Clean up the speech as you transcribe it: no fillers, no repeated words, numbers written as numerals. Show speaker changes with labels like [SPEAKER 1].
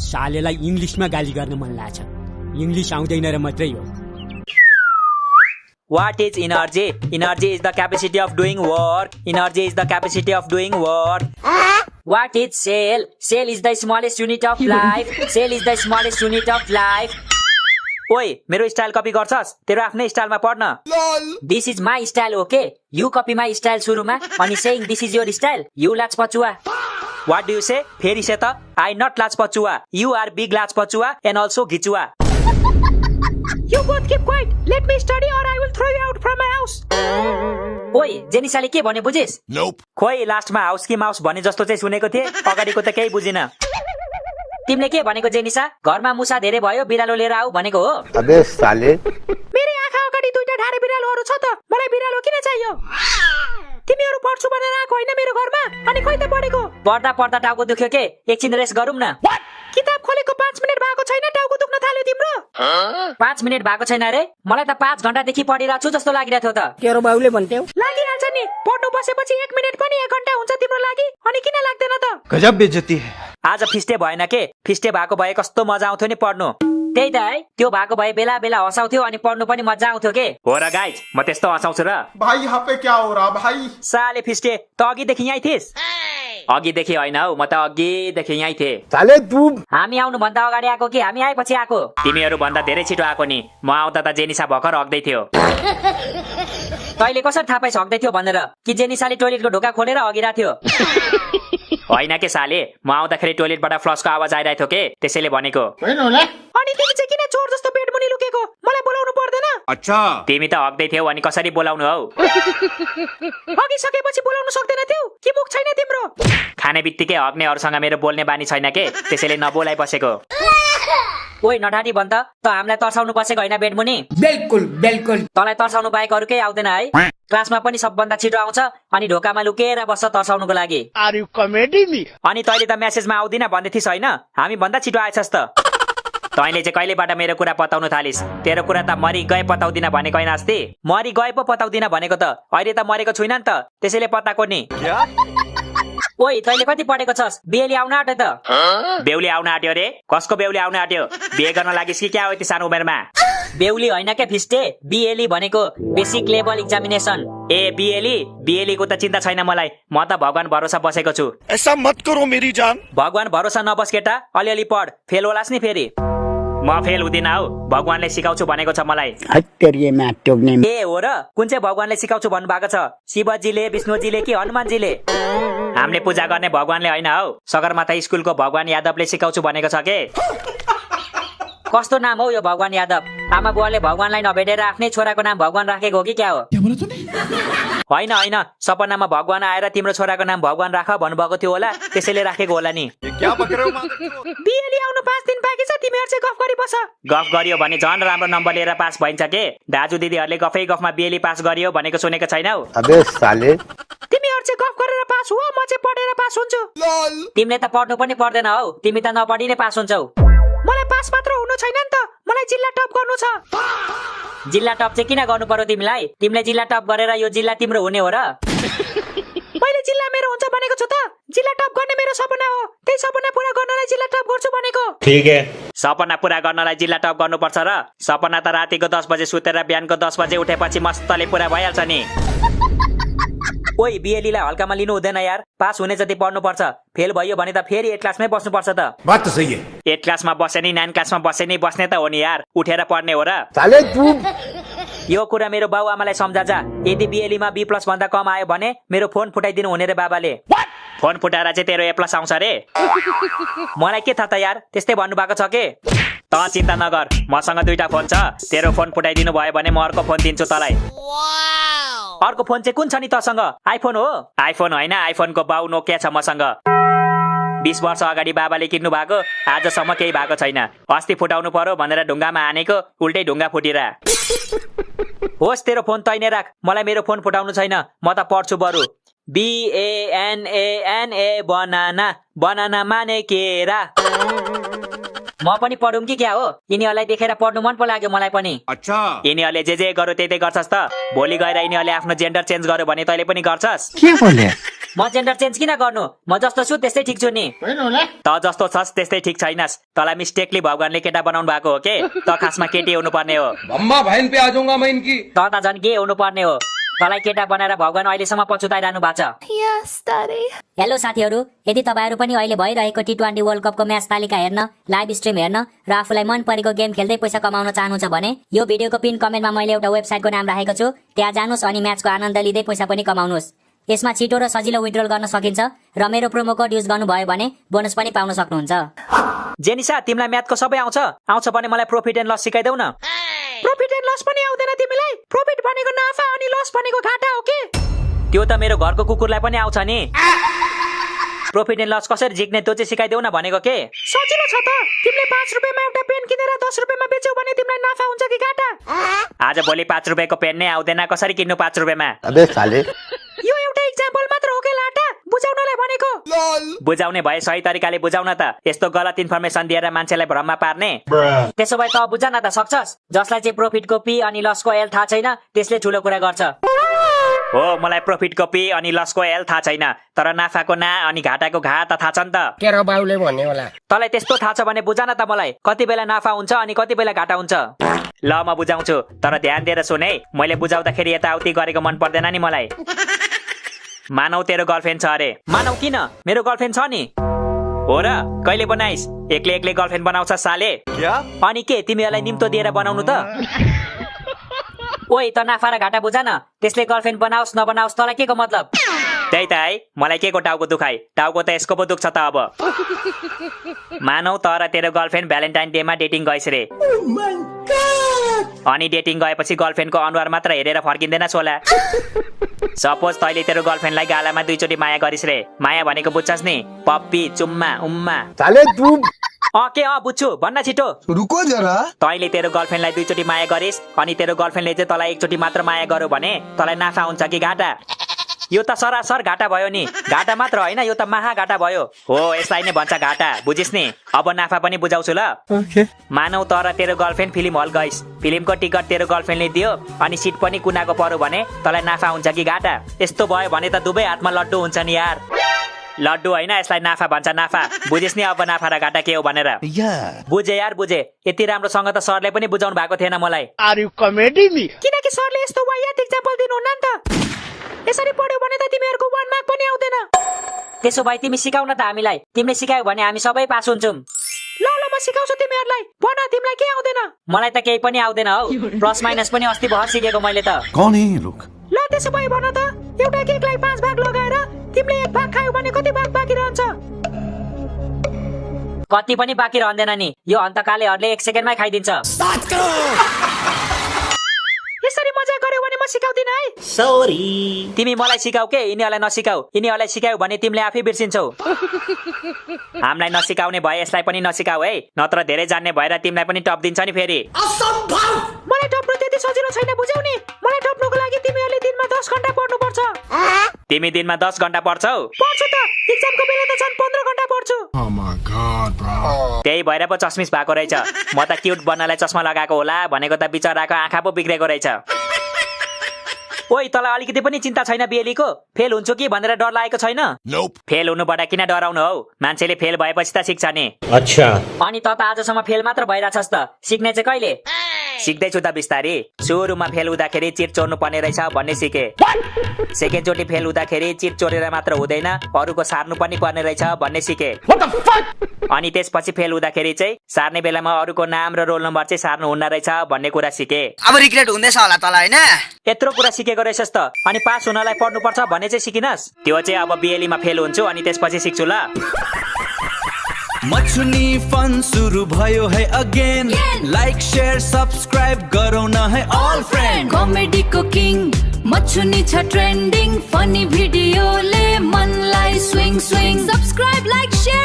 [SPEAKER 1] सालेलाई इंग्लिशमा गाली गर्न मन लाग्छ। इंग्लिश आउँदैन र मात्रै हो।
[SPEAKER 2] What is energy? Energy is the capacity of doing work. Energy is the capacity of doing work. What is cell? Cell is the smallest unit of life. Cell is the smallest unit of life. ओइ मेरो style copy गर्छस्? तेरो आफ्नै स्टाइलमा पढ्न। This is my style, okay? You copy my style सुरुमा अनि saying this is your style. You लाज पचुवा. What do you say? फेरि से त I not लाज पचुवा. You are big लाज पचुवा and also घिचुवा. You both keep quiet. Let me study or I will throw you out from my house. ओइ जेनिसाले के भने बुझिस?
[SPEAKER 3] Nope.
[SPEAKER 2] खोइ लास्टमा हाउस कि माउस भने जस्तो चाहिँ सुनेको थिए, अगाडिको त केही बुझिन। तिमीले के भनेको जेनिसा? घरमा मुसा धेरै भयो, बिरालो लिएर आऊ भनेको हो?
[SPEAKER 4] अबे साले
[SPEAKER 2] मेरो आँखा अगाडि दुईटा ढाडे बिरालोहरू छ त, मलाई बिरालो किन चाहियो? तिमीहरू पढ्छु भनेर आएको होइन मेरो घरमा, अनि खोइ त पढेको? पढ्दा पढ्दा टाउको दुख्यो के? एकछिन रेस्ट गरौँ न। किताब खोलेको 5 मिनेट भएको छैन, टाउको दुख्न थाल्यो तिम्रो। 5 मिनेट भएको छैन रे? मलाई त 5 घण्टादेखि पढिरहेको छु जस्तो लागिरहेको थियो त।
[SPEAKER 1] तेरो बाउले भन्थ्यौ
[SPEAKER 2] लागिहाल्छ नि, पढ्नु बसेपछि 1 मिनेट पनि 1 घण्टा हुन्छ तिम्रो लागि, अनि किन लाग्दैन त?
[SPEAKER 4] गजब बेइज्जती है।
[SPEAKER 2] आज फिस्टे भएन के? फिस्टे भएको भए कस्तो मजा आउँथ्यो नि पढ्नु। त्यही त है, त्यो भएको भए बेला बेला हँसाउँथ्यो अनि पढ्नु पनि मजा आउँथ्यो के? हो र गाइज, म त्यस्तो हँसाउँछु र।
[SPEAKER 3] भाई यहाँ पे क्या हो रहा भाई?
[SPEAKER 2] साले फिस्टे, त अघिदेखि यहीँ थिइस्? अघिदेखि होइन हौ, म त अघिदेखि यहीँ थिएँ।
[SPEAKER 4] साले तू
[SPEAKER 2] हामी आउनु भन्दा अगाडि आएको कि हामी आएपछि आएको? तिमीहरू भन्दा धेरै छिटो आएको नि। म आउँदा त जेनिसा भर्खर हग्दै थियो। तैँले कसरी थाहा पाइस् हग्दै थियो भनेर? कि जेनिसाले टोइलेटको ढोका खोलेर हगिरहेको थियो? होइन के साले, म आउँदाखेरि टोइलेटबाट फ्लसको आवाज आइरहेको थियो के, त्यसैले भनेको। अनि तिमी चाहिँ किन चोर जस्तो बेड मुनि लुकेको? मलाई बोलाउनु पर्दैन?
[SPEAKER 3] अच्छा
[SPEAKER 2] तिमी त हग्दै थियौ अनि कसरी बोलाउनु हौ? हगिसकेपछि बोलाउनु सक्दैन थियौ कि मुख छैन तिम्रो? खाने बित्तिकै हग्नेहरूसँग मेरो बोल्ने बानी छैन के, त्यसैले नबोलाइ बसेको। ओइ नठाडी भन् त हामीलाई तर्साउनु बसेको होइन बेड मुनि?
[SPEAKER 1] बिल्कुल बिल्कुल।
[SPEAKER 2] तँलाई तर्साउनु बाहेक अरू केही आउँदैन है? क्लासमा पनि सबभन्दा छिटो आउँछ अनि ढोकामा लुकेर बस्छ तर्साउनुको लागि।
[SPEAKER 4] Are you comedy me?
[SPEAKER 2] अनि तैँले त मेसेजमा आउँदिन भन्दै थिइस् होइन? हामी भन्दा छिटो आएछस् त। तैँले चाहिँ कहिलेबाट मेरो कुरा पताउनु थालिस्? तेरो कुरा त मरि गए पताउँदिन भनेको होइन अस्ति? मरि गए पो पताउँदिन भनेको त, अहिले त मरेको छुइनँ नि त, त्यसैले पताको नि। ओइ तैँले कति पढेको छस्? बेहुली आउन आँट्यो त? बेहुली आउन आँट्यो रे? कसको बेहुली आउन आँट्यो? बिहे गर्न लागिस् कि क्या हो यति सानो उमेरमा? बेहुली होइन क्या फिस्टे, बिएली भनेको बेसिक लेभल एक्जामिनेसन। ए बिएली? बिएलीको त चिन्ता छैन मलाई, म त भगवान भरोसा बसेको छु।
[SPEAKER 3] ऐसा मत करो मेरी जान।
[SPEAKER 2] भगवान भरोसा नबस केटा, अलिअलि पढ, फेल होलास् नि फेरि। म फेल हुँदिन हौ, भगवानले सिकाउँछु भनेको छ मलाई। ए हो र? कुन चाहिँ भगवानले सिकाउँछु भन्नु भएको छ? शिवजीले, विष्णुजीले कि हनुमानजीले? हामीले पूजा गर्ने भगवानले होइन हौ, सगरमाथा स्कुलको भगवान यादवले सिकाउँछु भनेको छ के? कस्तो नाम हो यो भगवान यादव? आमा बुवाले भगवानलाई नभेटेर आफ्नै छोराको नाम भगवान राखेको हो कि क्या हो? होइन होइन, सपनामा भगवान आएर तिम्रो छोराको नाम भगवान राख भन्नुभएको थियो होला, त्यसैले राखेको होला नि। बिएली आउनु 5 दिन बाँकी छ, तिमीहरू चाहिँ गफ गरी बस। गफ गरियो भने झन् राम्रो नम्बर लिएर पास भइन्छ के? दाजु दिदीहरूले गफै गफमा बिएली पास गरियो भनेको सुनेको छैनौ?
[SPEAKER 4] अबे साले
[SPEAKER 2] तिमीहरू चाहिँ गफ गरेर पास हो, म चाहिँ पढेर पास हुन्छु। तिमीले त पढ्नु पनि पर्दैन हौ, तिमी त नपढी नै पास हुन्छौ। मलाई पास मात्र हुनु छैन नि त, मलाई जिल्ला टप गर्नु छ। जिल्ला टप चाहिँ किन गर्नु पर्यो तिमीलाई? तिमीले जिल्ला टप गरेर यो जिल्ला तिम्रो हुने हो र? मैले जिल्ला मेरो हुन्छ भनेको छु त। जिल्ला टप गर्ने मेरो सपना हो, त्यही सपना पूरा गर्नलाई जिल्ला टप गर्छु भनेको।
[SPEAKER 4] ठीक है।
[SPEAKER 2] सपना पूरा गर्नलाई जिल्ला टप गर्नुपर्छ र? सपना त रातिको 10 बजे सुतेर बिहानको 10 बजे उठेपछि मस्तले पूरा भइहाल्छ नि। ओइ बिएलीलाई हल्कामा लिनु हुँदैन यार, पास हुने जति पढ्नु पर्छ। फेल भयो भने त फेरि 8 क्लासमै बस्नुपर्छ त।
[SPEAKER 4] बात त सही है।
[SPEAKER 2] 8 क्लासमा बसे नि 9 क्लासमा बसे नि बस्ने त हो नि यार, उठेर पढ्ने हो र?
[SPEAKER 4] साले तू
[SPEAKER 2] यो कुरा मेरो बाउ आमालाई सम्झा जा। यदि बिएलीमा B+ भन्दा कम आयो भने मेरो फोन फुटाइदिनु हुने रे बाबाले। फोन फुटाएर चाहिँ तेरो A+ आउँछ रे? मलाई के थाहा त यार, त्यस्तै भन्नुभएको छ के? त चिन्ता नगर, मसँग 2टा फोन छ, तेरो फोन फुटाइदिनु भयो भने म अर्को फोन दिन्छु तँलाई। अर्को फोन चाहिँ कुन छ नि तसँग? आइफोन हो? आइफोन होइन, आइफोनको बाउ नोकिया छ मसँग। 20 वर्ष अगाडि बाबाले किन्नु भएको, आजसम्म केही भएको छैन। अस्ति फुटाउनु पर्यो भनेर ढुङ्गामा हानेको, उल्टै ढुङ्गा फुटिरा। होस् तेरो फोन तैने राख, मलाई मेरो फोन फुटाउनु छैन, म त पढ्छु बरु। BANANA बनाना, बनाना माने केरा। म पनि पढौँ कि क्या हो यिनीहरूलाई देखेर पढ्नु मन पो लाग्यो मलाई पनि
[SPEAKER 3] अच्छा
[SPEAKER 2] यिनीहरूले जे गर्यो त्यही गर्छस् त भोलि गएर यिनीहरूले आफ्नो जेन्डर चेन्ज गर्यो भने तैँले पनि गर्छस्
[SPEAKER 4] क्या बोले
[SPEAKER 2] म जेन्डर चेन्ज किन गर्नु म जस्तो छु त्यस्तै ठिक छु नि त जस्तो छस् त्यस्तै ठिक छैनस् तँलाई मिस्टेकली भगवानले केटा बनाउनु भएको हो के त खासमा केटी हुनु पर्ने हो
[SPEAKER 5] अम्मा बहन पे आ जाऊंगा मैं इनकी
[SPEAKER 2] त झन् के हुनु पर्ने हो तँलाई केटा बनाएर भगवान अहिलेसम्म पछुताइरहनु भएको छ
[SPEAKER 6] हेलो साथीहरू यदि तपाईँहरू पनि अहिले भइरहेको टी20 वर्ल्ड कपको म्याच तालिका हेर्न लाइभ स्ट्रिम हेर्न र आफूलाई मन परेको गेम खेल्दै पैसा कमाउन चाहनुहुन्छ भने यो भिडियोको पिन कमेन्टमा मैले एउटा वेबसाइटको नाम राखेको छु त्यहाँ जानुहोस् अनि म्याचको आनन्द लिँदै पैसा पनि कमाउनुहोस् यसमा छिटो र सजिलो विथड्रल गर्न सकिन्छ र मेरो प्रोमो कोड युज गर्नुभयो भने बोनस पनि पाउन सक्नुहुन्छ
[SPEAKER 2] जेनिसा तिमीलाई म्याथको सबै आउँछ भने मलाई प्रॉफिट एन्ड लस सिकाइदेऊ न प्रॉफिट एन्ड लस पनि आउँदैन तिमीलाई प्रॉफिट भनेको नाफा अनि लस भनेको घाटा हो के त्यो त मेरो घरको कुकुरलाई पनि आउँछ नि प्रॉफिट एन्ड लस कसरी झिक्ने त्यो चाहिँ सिकाइदेऊ न भनेको के सजिलो छ त तिमीले 5 रुपैयाँमा एउटा पेन किनेर 10 रुपैयाँमा बेच्यौ भने तिमीलाई नाफा हुन्छ कि घाटा आज भोलि 5 रुपैयाँको पेन नै आउँदैन कसरी किन्नु 5 रुपैयाँमा
[SPEAKER 4] अबे साले
[SPEAKER 2] यो एउटा एक्जाम्पल मात्र हो के लाटा बुझाउनलाई भनेको बुझाउने भए सही तरिकाले बुझाउन त यस्तो गलत इन्फर्मेसन दिएर मान्छेलाई भ्रममा पार्ने त्यसो भए त बुझाउन त सक्छस् जसलाई चाहिँ प्रॉफिटको पी अनि लसको एल थाहा छैन त्यसले ठुलो कुरा गर्छ हो मलाई प्रॉफिटको पी अनि लसको एल थाहा छैन तर नाफाको ना अनि घाटाको घा त थाहा छ नि त
[SPEAKER 7] तेरो बाउले भन्ने होला
[SPEAKER 2] तँलाई त्यस्तो थाहा छ भने बुझान त मलाई कति बेला नाफा हुन्छ अनि कति बेला घाटा हुन्छ ल म बुझाउँछु तर ध्यान दिएर सुन है मैले बुझाउँदाखेरि यताउति गरेको मन पर्दैन नि मलाई मानौ तेरो गर्लफ्रेन्ड छ अरे मानौ किन मेरो गर्लफ्रेन्ड छ नि हो र कहिले बनाइस एक्लै एक्लै गर्लफ्रेन्ड बनाउँछ साले
[SPEAKER 3] क्या
[SPEAKER 2] अनि के तिमीहरूलाई निम्तो दिएर बनाउनु त ओइ त नाफा र घाटा बुझा न त्यसले गर्लफ्रेन्ड बनाओस् नबनाओस् तँलाई के को मतलब त्यही त है मलाई के को टाउको दुखाइ टाउको त यसको पो दुख्छ त अब मानौ तर तेरो गर्लफ्रेन्ड भ्यालेन्टाइन डेमा डेटिङ गइस रे अनि डेटिङ गएपछि गर्लफ्रेन्डको अनुहार मात्र हेरेर फर्किँदैन सोला सपोज तैले तेरो गर्लफ्रेन्डलाई गालामा 2 चोटी माया गरिस रे माया भनेको बुझ्छस् नि पप्पी चुम्मा उम्मा
[SPEAKER 4] साले तू
[SPEAKER 2] के बुझ्छु भन्न छिटो
[SPEAKER 3] रुको जरा
[SPEAKER 2] तैले तेरो गर्लफ्रेन्डलाई 2 चोटी माया गरिस अनि तेरो गर्लफ्रेन्डले चाहिँ तँलाई 1 चोटी मात्र माया गर्यो भने तँलाई नाफा हुन्छ कि घाटा यो त सरासर घाटा भयो नि घाटा मात्र होइन यो त महा घाटा भयो हो यसलाई नै भन्छ घाटा बुझिस् नि अब नाफा पनि बुझाउँछु ल मानौ तर तेरो गर्लफ्रेन्ड फिल्म हल गइस फिल्मको टिकट तेरो गर्लफ्रेन्डले दियो अनि सिट पनि कुनाको पर्यो भने तँलाई नाफा हुन्छ कि घाटा यस्तो भयो भने त दुवै हातमा लड्डु हुन्छ नि यार लड्डु होइन यसलाई नाफा भन्छ नाफा बुझिस् नि अब नाफा र घाटा के हो भनेर बुझे यार बुझे यति राम्रोसँग त सरले पनि बुझाउनु भएको थिएन मलाई
[SPEAKER 4] आर यु कमेडी मी
[SPEAKER 2] किनकि सरले यस्तो वायात एक्जाम्पल दिनुहुन्न नि त यसरी पढ्यो भने त तिमीहरूको 1 मार्क पनि आउँदैन त्यसो भए तिमी सिकाउ न त हामीलाई तिमीले सिकायौ भने हामी सबै पास हुन्छौं ल म सिकाउँछु तिमीहरूलाई भन तिमीलाई के आउँदैन मलाई त केही पनि आउँदैन हौ प्लस माइनस पनि अस्ति भर सिकेको मैले त
[SPEAKER 3] कौन है ये लोग
[SPEAKER 2] ल त्यसो भए भन त एउटा केकलाई 5 भाग लगाएर तिमीले 1 भाग खायौ भने कति भाग बाँकी रहन्छ कति पनि बाँकी रहँदैन नि यो अन्तकालेहरुले 1 सेकेन्डमै खाइदिन्छ यसरी मजा गर्यो भने म सिकाउँदिन है
[SPEAKER 1] सॉरी
[SPEAKER 2] तिमी मलाई सिकाऊ के यिनीहरूलाई नसिकाऊ यिनीहरूलाई सिकाऊ भने तिमीले आफै बिर्सिन्छौ हामीलाई नसिकाउने भए यसलाई पनि नसिकाऊ है नत्र धेरै जान्ने भएर तिमीलाई पनि टप दिन्छ नि फेरि असम्भव मलाई टप्नु त्यति सजिलो छैन बुझ्यौ नि मलाई टप्नुको लागि तिमीहरूले दिनमा 10 घण्टा पढ्नु पर्छ तिमी दिनमा 10 घण्टा पढ्छौ पढ्छु त एक्जामको बेला त झन् 15 घण्टा पढ्छु
[SPEAKER 3] Oh my god, bro.
[SPEAKER 2] त्यही भएर पो चस्मिस भएको रहेछ म त क्यूट बन्नलाई चस्मा लगाएको होला भनेको त बिचराको आँखा पो बिग्रेको रहेछ ओइ तँलाई अलिकति पनि चिन्ता छैन बिएलीको फेल हुन्छु कि भनेर डर लागेको छैन
[SPEAKER 3] Nope.
[SPEAKER 2] फेल हुनुबाट किन डराउनु हौ मान्छेले फेल भएपछि त सिक्छ नि
[SPEAKER 1] अच्छा
[SPEAKER 2] अनि त आजसम्म फेल मात्र भइरहेछस् त सिक्ने चाहिँ कहिले सिक्दैछु त बिस्तारी सुरुमा फेल हुँदाखेरि चिट चोर्नु पर्ने रहेछ भन्ने सिके सेकेन्ड चोटि फेल हुँदाखेरि चिट चोरेर मात्र हुँदैन अरूको सार्नु पनि पर्ने रहेछ भन्ने सिके अनि त्यसपछि फेल हुँदाखेरि चाहिँ सार्ने बेलामा अरूको नाम र रोल नम्बर चाहिँ सार्नु हुन्न रहेछ भन्ने कुरा सिके
[SPEAKER 7] अब रिग्रेट हुँदैछ होला तँलाई हैन
[SPEAKER 2] यत्रो कुरा सिकेको रहेछस् त अनि पास हुनलाई पढ्नुपर्छ भन्ने चाहिँ सिकिनस् त्यो चाहिँ अब बिएलीमा फेल हुन्छु अनि त्यसपछि सिक्छु ल
[SPEAKER 8] मछुनी फन सुरु भयो है अगेन लाइक शेयर सब्सक्राइब गरौ न है ऑल फ्रेन्ड
[SPEAKER 9] कमेडी को किंग मछुनी छ ट्रेन्डिङ फनी भिडियोले मनलाई swing swing subscribe like share